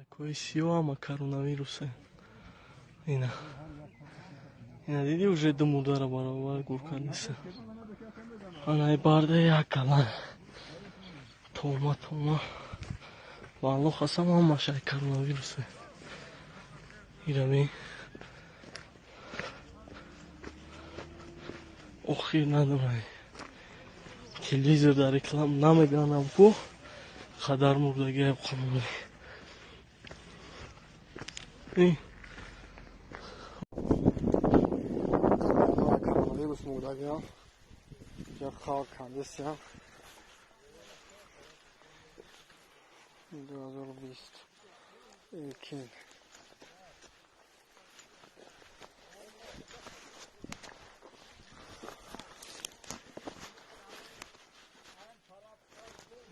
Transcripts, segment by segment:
Кои сиё ама коронавирусе. Ина. Ина диди уже ду мудара баробар гур кардиса. Ана барда як калан. Тома тома. Валло хасам ҳамаш ай коронавирусе. Ирами. Охир надорай. Телевизор дар реклам намеганам ку қадар мурдагиам қонуни. Коронавирус мурдагиам. Я хал кандесиам. 2020 Ekin.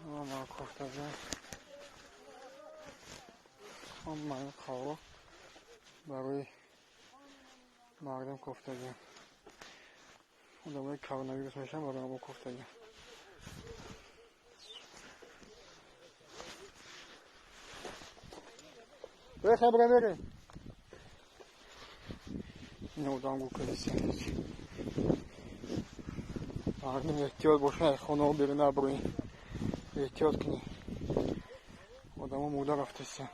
Ама кофтага. Ама қавро барои мардум кофтага. Одамои коронавирус мешаванд барои мо кофтага. Бехай бра мерем. Ин одам гу кадиси. Мардум эҳтиёт бошад, хонаҳо берун набурен. Эҳтиёт кунед. Одамо мурда рафтасиянд.